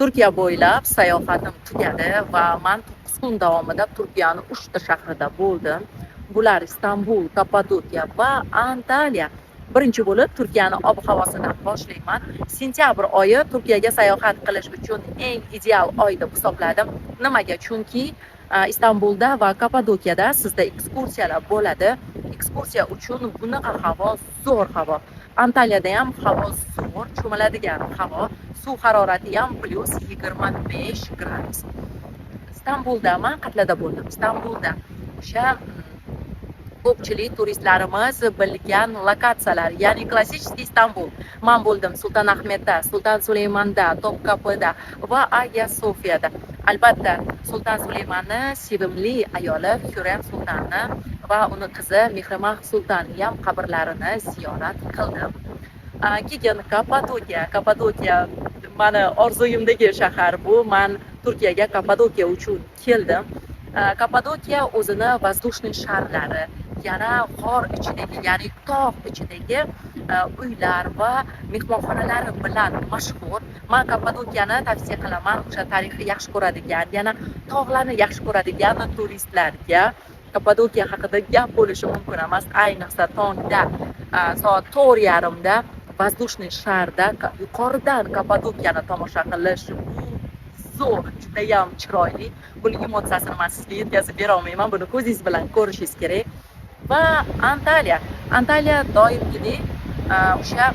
Turkiya bo'ylab sayohatim tugadi va man 9 kun davomida Turkiyani 3 ta shahrida bo'ldim. Bular Istanbul, Kapadokiya va Antaliya. Birinchi bo'lib Turkiyani ob-havosidan boshlayman. Sentyabr oyi Turkiyaga sayohat qilish uchun eng ideal oy deb hisobladim. Nimaga? Chunki Istanbulda va Kapadokiyada sizda ekskursiyalar bo'ladi. Ekskursiya uchun bunaqa havo zo'r havo. Antaliyada ham havo zo'r, cho'miladigan havo. Suv harorati ham +25 gradus. Istanbulda man qayerlarda bo'ldim? Istanbulda o'sha ko'pchilik turistlarimiz bilgan lokatsiyalar, ya'ni klassik Istanbul. Man bo'ldim Sulton Ahmedda, Sulton Sulaymanda, Topkapiда va Aya Sofiyada. Albatta, Sulton Sulaymanni sevimli ayoli Hürrem Sultonni va uni qizi Mihrimah Sultonni ham qabrlarini ziyorat qildim. Keyin Kapadokiya. Kapadokiya mani orzuyimdagi shahar bu. Man Turkiyaga Kapadokiya uchun keldim. Kapadokiya o'zini воздушный sharlari, yana g'or ichidagi, ya'ni tog' ichidagi uylar va mehmonxonalari bilan mashhur. Man Kapadokiyani tavsiya qilaman o'sha tarixni yaxshi ko'radigan, yana tog'larni yaxshi ko'radigan turistlarga. Kapadokiya haqida gap bo'lishi mumkin emas. Ayniqsa tongda soat 4:30da воздушный sharda yuqoridan Kapadokiyani tomosha qilish bu zo'r, judayam chiroyli. Buni emotsiyasini man sizga yetkazib bera olmayman, buni ko'zingiz bilan ko'rishingiz kerak. Va Antaliya. Antaliya doimgidek o'sha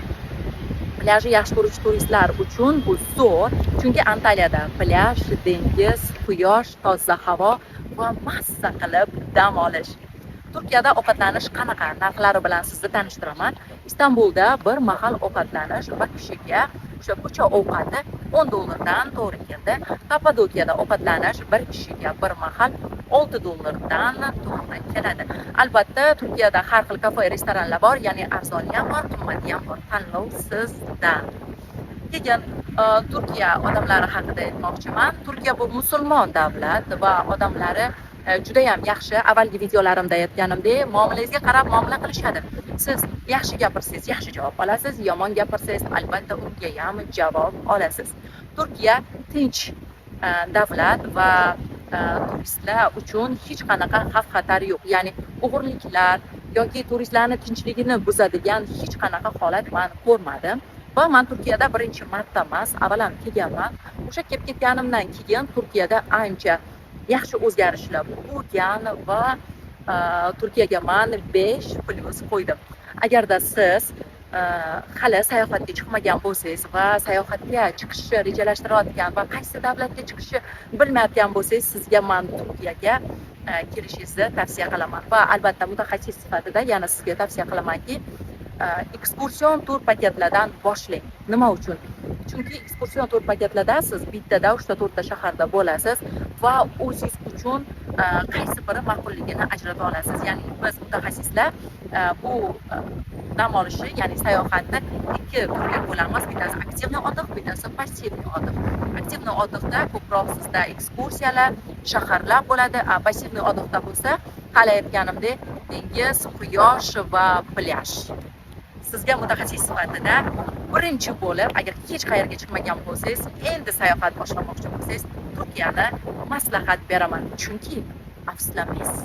plyajni yaxshi ko'ruvchi turistlar uchun bu zo'r, chunki Antaliyada plyaj, dengiz, quyosh, toza havo va mazza qilib dam olish. Turkiyada ovqatlanish qanaqa? Narxlari bilan sizni tanishtiraman. Istanbulda bir mahal ovqatlanish bir kishiga o'sha ko'cha ovqati 10 dollardan to'g'ri keldi. Kapadokiyada ovqatlanish bir kishiga bir mahal 6 dollardan to'g'ri keladi. Albatta, Turkiyada har xil kafe, restoranlar bor, ya'ni arzoni ham bor, qimmati ham bor. Tanlov sizdan. Keyin Turkiya odamlari haqida aytmoqchiman. Turkiya bu musulmon davlat va odamlari judayam yaxshi. Avvalgi videolarimda aytganimdek, muomalangizga qarab muomala qilishadi. Siz yaxshi gapirsangiz, yaxshi javob olasiz, yomon gapirsangiz, albatta unga ham javob olasiz. Turkiya tinch davlat va turistlar uchun hech qanaqa xavf xatar yo'q. Ya'ni o'g'irliklar yoki turistlarni tinchligini buzadigan hech qanaqa holat man ko'rmadim. Va man Turkiyada birinchi marta emas, avval ham kelganman. O'sha kelib ketganimdan keyin Turkiyada ancha yaxshi o'zgarishlar bo'lgan va Turkiyaga man 5+ qo'ydim. Agarda siz hali sayohatga chiqmagan bo'lsangiz va sayohatga chiqishni rejalashtirayotgan va qaysi davlatga chiqishni bilmayotgan bo'lsangiz, sizga man Turkiyaga kelishingizni tavsiya qilaman. Va albatta mutaxassis sifatida yana sizga tavsiya qilamanki, ekskursion tur paketlardan boshlang. Nima uchun? Chunki ekskursion tur paketlarda siz bittada 3 ta, 4 ta shaharda bo'lasiz va o'zingiz uchun qaysi biri ma'qulligini ajrata olasiz. Ya'ni biz mutaxassislar bu dam olishni, ya'ni sayohatni ikki turga bo'lamiz. Bittasi активный отдых, bittasi пассивный отдых. Активный отдых da ko'proq sizda ekskursiyalar, shaharlar bo'ladi, а пассивный отдых da bo'lsa, hali aytganimdek, dengiz, quyosh va plyaj. Sizga mutaxassis sifatida birinchi bo'lib, agar hech qayerga chiqmagan bo'lsangiz, endi sayohat boshlamoqchi bo'lsangiz, Turkiyani maslahat beraman, chunki afsuslanmaysiz.